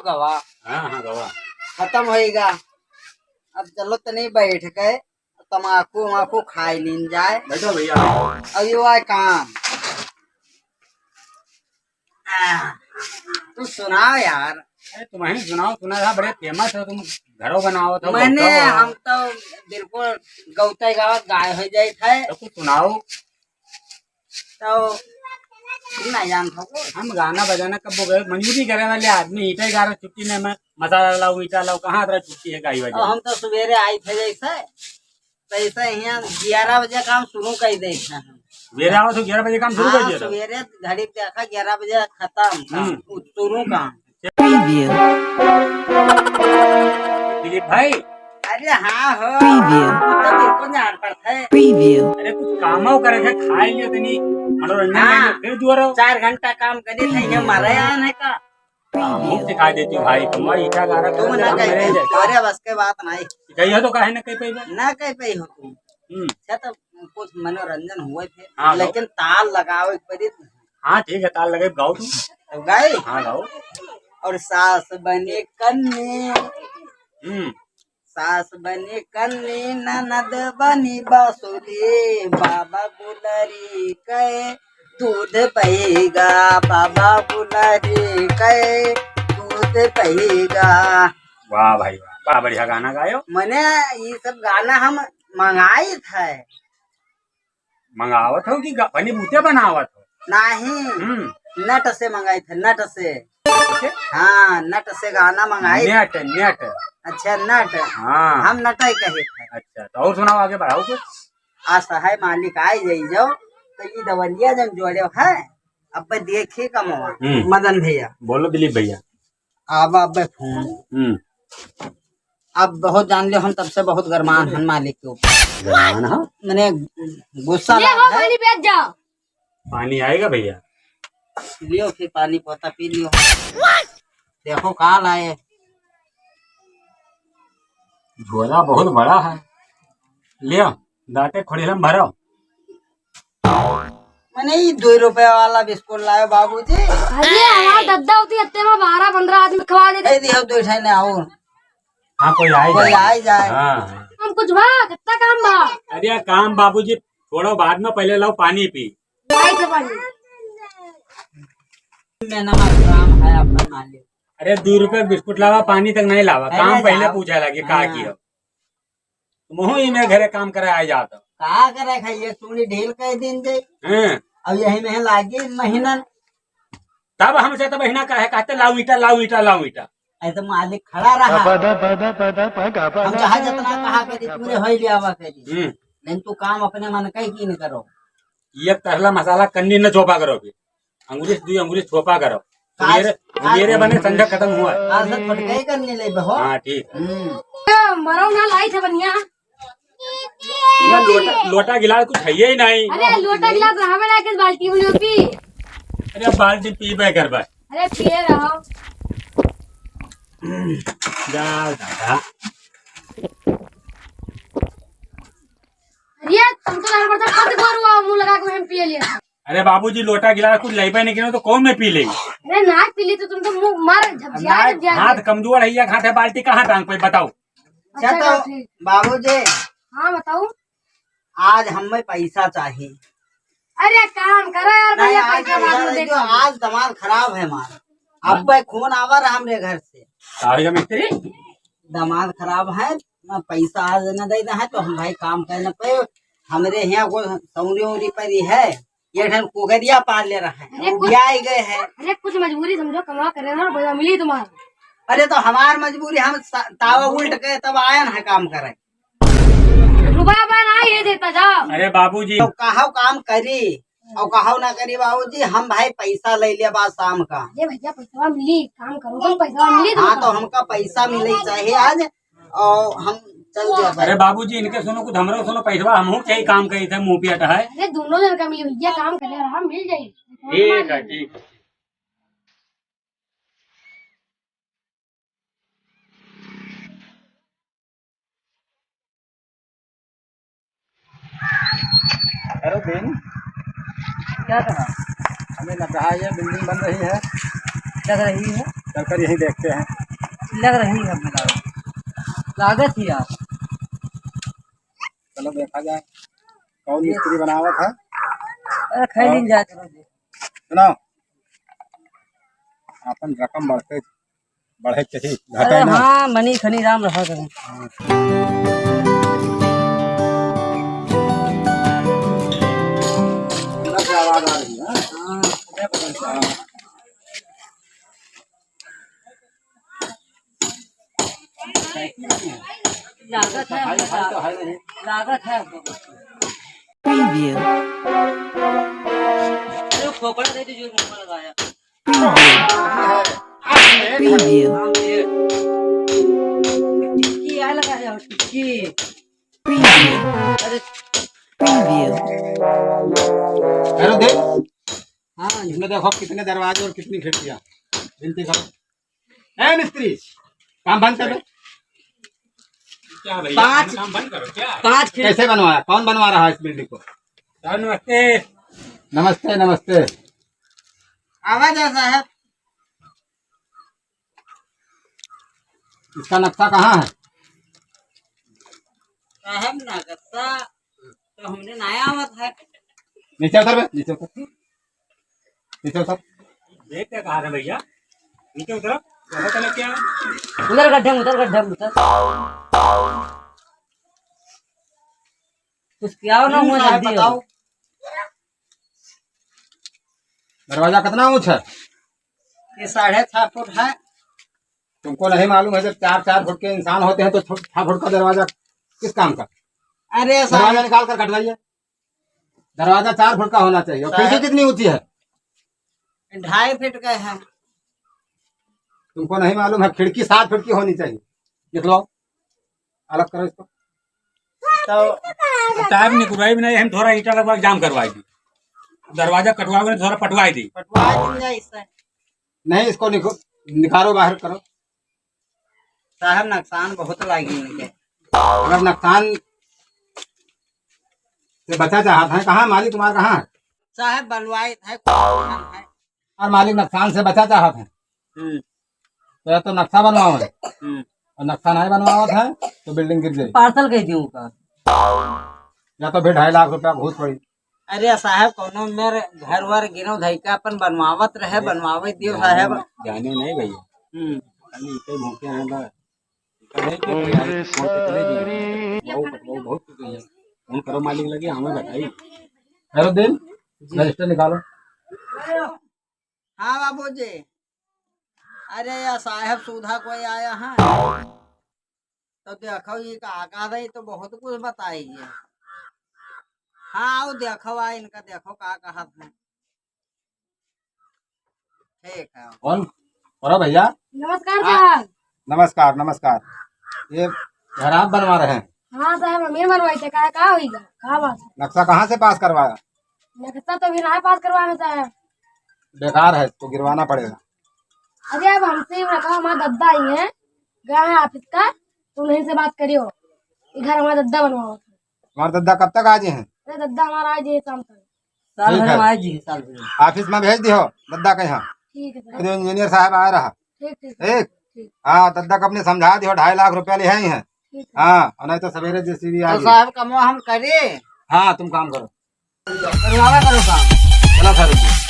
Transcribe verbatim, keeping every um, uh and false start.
गवा। हाँ, हाँ, गवा। खतम होइगा। अब चलो तनी बैठ के तमाकू वमाकू खाइ लीन जाए। बैठो भैया। अब यो आए काम। आ, तू सुनाओ यार। अरे तुम्हें सुनाओ, सुना था, बड़े famous हो तुम, घरों बनावत हो, मने बहुतो हो। हम तो बिल्कुल गौते गावत गाय हो जाइत है। तो कुछ सुनाओ। तो ना जान सको। हम गाना बजाना कब हो गए, मजबूरी करे वाले आदमी, ईंटा गारा छुट्टी नहीं, मैं मसाला लाओ, ईंटा लाओ, कहाँ तरह छुट्टी है गाई बजाई? हम तो सवेरे आई थे जैसे, तो ऐसे यहाँ ग्यारह बजे काम शुरू कर दे थे हम। सवेरे आओ तो ग्यारह बजे काम शुरू कर हाँ, दिया था। सवेरे घड़ी देखा ग्यारह बजे खत्म काम, हम्म। शुरू काम। Preview। दिलीप भाई। अरे हाँ हो। Preview। तू तो बिल्कुल जान पड़ता है। Preview। अरे कुछ काम हो करे थे, खाए लियो तनी, मनोरंजन हाँ। ले लियो, फिर दुआरा हो। चार घंटा काम करे थे, ये मरे आन है का? हाँ, मुफ्त सिखाई देती भाई, तुम्हारी ईटा गारा तू कर ना दे, हम कह मरे पाई, जाए। तोरे बस के बात नहीं। कहियो तो काहे ना कह पाई बा? ना कह पाई हो तू। हम्म। अच्छा, तो कुछ मनोरंजन हुए थे, हाँ, लेकिन ताल लगावे के पड़ी। हाँ, ठीक है, ताल लगे, गाओ तुम। तो गाए? हाँ, गाओ। और सास बने कन्नी। हम्म। सास बने कन्नी, ननद बनी बासुरी, बाबा गुलरी के दूध पईगा, बाबा गुलरी के दूध पईगा। वाह भाई वाह, बड़ा बढ़िया गाना गायो। मने ई सब गाना हम मंगाई थे। मंगावत हो कि गा-, बनी बूते बनावत हो? नहीं, हम्म। नट से मंगाई थे, नट से। कैसे? हाँ, नट से गाना मंगाई। नेट, नेट। अच्छा, नट। हाँ। हम नटई कही थे। अच्छा, तो और सुनाओ, आगे बढ़ाओ कुछ। असहाय मालिक आइ जाई जाओ, तो ई दवलिया जन जोड़े है, अब देखी कमवा। हम्म। मदन भैया। बोलो दिलीप भैया। अब, अब फोन। हम्म। अब बहुत जान लियो, हम तब से बहुत गरमान हन मालिक के ऊपर। गरमान हो? मने गुस्सा ले लाग हो, है। पानी पियत जाओ। पानी आएगा भैया? लियो फिर पानी पोता पी लियो। देखो का लाए। झोला बहुत बड़ा है। लियो, दांते खोड़िलम भरो। मने ई दो रुपया वाला बिस्कुट लायो बाबूजी। अरे हमार दद्दा होती हत्ते में बारह पन्द्रह आदमी खवा देते। दे दियो दो ठे ने और। हाँ, कोई आई कोई जाए। आई जाए। हाँ। हम कुछ बा, कितना काम बा? अरे काम बाबूजी, छोड़ो, बाद में पहले लाओ पानी पी। लाई थे पानी। मेहनत काम है अपना मालिक। अरे दो रुपया बिस्कुट लावा, पानी तक नहीं लावा, अरे काम पहले जाओ। पूछा लगे का हाँ। किया। तुमहू ही में घरे काम करे आ जात। का करे खाइए, सुनी ढील कह दिन दे। हैं। अब यही में लागी महीना। तब हमसे तो बहिना कहे, कहते, "लाओ ईटा, लाओ ईटा, लाओ ईटा।" ऐसे मालिक खड़ा रहा। हम चाहे जितना कहा करी, तूने होई लियावा करी। हम्म। लेकिन तू काम अपने मन का ही कीन करो। ये तहला मसाला कन्नी न चोपा करो फिर। अंगुरी से दुई अंगुरी से थोपा करो। काश, उंगेरे, काश। उंगेरे बने संझा खत्म हुआ। काश से फटकाई करने ले बहो। हाँ, ठीक। हम्म। ए, मरो ना लाई थे बनिया। इधर लोटा, लोटा गिलास कुछ है ही नहीं। अरे, लोटा गिलास रहा में ना, किस बाल्टी में जो पी। अरे, बाल्टी पी बे कर बे। अरे, पिए रहो। जा दादा। अरे, तुम तो हर बार तो कद गोरुआ मुंह लगा के हम पिए लिए। अरे बाबूजी, लोटा गिलास कुछ लइबे नहीं किनो तो कौन में पी ले? अरे ना पी ली तो तुम तो मुंह मार झपझिया, ना, झपझिया हाथ के। कमजोर है, एक हाथ है, बाल्टी कहाँ टांग पे बताओ? अच्छा, अच्छा, तो ठीक। बाबूजी। हाँ, बताओ। आज हमें पैसा चाहिए। अरे काम करो यार, नहीं, भैया, आज पैसा बाद में पैसा नहीं दे दो, दो। आज दिमाग खराब है हमारा। हाँ? अब भाई फोन आवा रहा हमरे घर से। का हो गया मिस्त्री? दिमाग खराब है, ना पैसा आज न दे दे है तो हम भाई काम कर न पाए। हमरे यहाँ को सौरी उरी परी है, ये ठन कुगरिया पाल ले रहा है, अरे वो कुछ, भी आई गए है। अरे कुछ मजबूरी समझो, कमा करे ना, भैया मिली तुम्हारा। अरे तो हमार मजबूरी, हम सा-, तावा उल्ट के तब आयन है काम करे। रुपया बा ना ये देता जाओ। अरे बाबूजी। तो कहो काम करी और कहो ना करी बाबूजी, हम भाई पैसा ले लिया बा शाम का। अरे भैया पैसा मिली, काम करो तुम, पैसा मिली हाँ, तुमको। तो हमका पैसा मिले चाहिए आज। और हम चल दिया भाई। अरे बाबूजी, इनके सुनो, कुछ हमरो सुनो, पैसवा हमहू के चाहिए, काम करी थे, मुंह पियट है। अरे दोनों जन का मिली भैया, काम करे रहा, मिल जाई। ठीक है, ठीक है। अरे बेन, क्या कहा? हमें लग रहा है ये बिल्डिंग बन रही है। लग रही है? चलकर यही देखते हैं। लग रही है मिलावट। लागत ही यार। चलो देखा जाए कौन मिस्त्री बनावत है। अरे, खाई और लीन जाए, चलो जी। सुनाओ, अपन रकम बढ़ते, बढ़े के ही, अरे घटे ना। हाँ, मनी खनी राम रहा करें। अंदर से आवाज आ रही है, हाँ? हाँ, अच्छा, बढ़िया। हाँ। लागत है, लागत है। Preview. अरे, खोपड़ा दे दीजिए, मुंह में लगाया। Preview. Preview. टिक्की आए लगा है, टिक्की। Preview. अरे। Preview. हेलो, देख। हाँ। इसमें देखो कितने दरवाजे और कितनी खिड़कियाँ। गिनती करो। ए मिस्त्री, काम बंद कर दो। क्या भैया, पाँच, काम बंद करो क्या? पाँच खिड़- कैसे बनवाया? कौन बनवा रहा है इस building को? साहब नमस्ते। नमस्ते, नमस्ते। आवाज है साहब। इसका नक्शा कहाँ है? साहब, नक्शा तो हमने नया आवत है। नीचे उतर बे, नीचे उतर। नीचे उतर। देख क्या कहा था भैया? नीचे उतरो। ज्यादा कनेक्ट क्या है? उधर गड्ढे में, उधर गड्ढे में उतर। कुछ क्या हो ना हुआ, साहब, जल्दी बताओ। दरवाजा कितना ऊंच है? ये साढ़े छह फुट है। तुमको नहीं मालूम है, जब चार चार फुट के इंसान होते हैं तो छह, छह फुट का दरवाजा किस काम का? अरे साहब। दरवाजा निकाल कर कटवाइए। दरवाजा चार फुट का होना चाहिए। और खिड़की कितनी ऊंची है? ढाई फीट का है। तुमको नहीं मालूम है, खिड़की सात फीट की होनी चाहिए। निकलो, अलग करो इसको। तो टाइम निकुराई भी नहीं, हम थोड़ा ईंटा लगवा के जाम करवाई दी, दरवाजा कटवा के थोड़ा पटवाई दी। पटवा दी जाए इससे। नहीं, इसको निको-, निकालो, बाहर करो। साहब, नुकसान बहुत लागी इनके। अगर नुकसान से बचा चाहत है, कहाँ मालिक तुम्हारा, कहाँ है? साहब, बलवाइत है, कुछ काम है। और मालिक नुकसान से बचा चाहत है। हम्म। तो या तो नक्शा बनवाओ है। हम्म। और नक्शा नहीं बनवावत है, तो building गिर जाई। पार्सल कह दियो का। या तो फिर ढाई लाख रुपया घूस पड़ी। अरे साहब, कौनो मेर घर वर गिरो धइका अपन बनवावत रहे, बनवावे दियो साहब। जाने नहीं भैया। हम्म। खाली इतने भूखे हैं बस। इधर है कि कोई आए, फोन पे चले जाइए। बहुत, बहुत, बहुत कुछ है। फोन करो मालिक लगे, हमें बताइए। हेलो दिल, जी। रजिस्टर निकालो। हाँ बाबूजी। अरे या साहब, सुधा कोई आया है? तो देखो, ये का, का रही तो बहुत कुछ बताई है। हाँ, आओ देखो, आ इनका देखो का कहत है। ठीक है। कौन? अरे भैया। नमस्कार हाँ। साहब। नमस्कार, नमस्कार। ये घर आप बनवा रहे हैं? हाँ साहब, हमें बनवाई थे। का, का होई गा? का बात है? नक्शा कहाँ से पास करवाया? नक्शा तो अभी ना पास करवाना साहब। बेकार है, इसको गिरवाना पड़ेगा। अरे अब हमसे ही रखा, हमारा दद्दा आई है, गया है office का, तो उन्हीं से बात करियो। ये घर हमारा दद्दा बनवाओ। तुम्हारा दद्दा कब तक आ जाए हैं? अरे दद्दा हमारा आ जाए शाम तक। साल ठीक भर है। हम आए जी, साल भर। Office में भेज दियो दद्दा के यहाँ। ठीक है सर। अरे engineer साहब आ रहा। ठीक, ठीक। ठीक? ठीक। हाँ, दद्दा को अपने समझा दियो, ढाई लाख रुपया ले आई हैं। ठीक है। हाँ, और नहीं तो सवेरे JCB आ तो जाए। साहब, कमवा हम करे। हाँ, तुम काम करो। करवावा करो काम। चलो सर।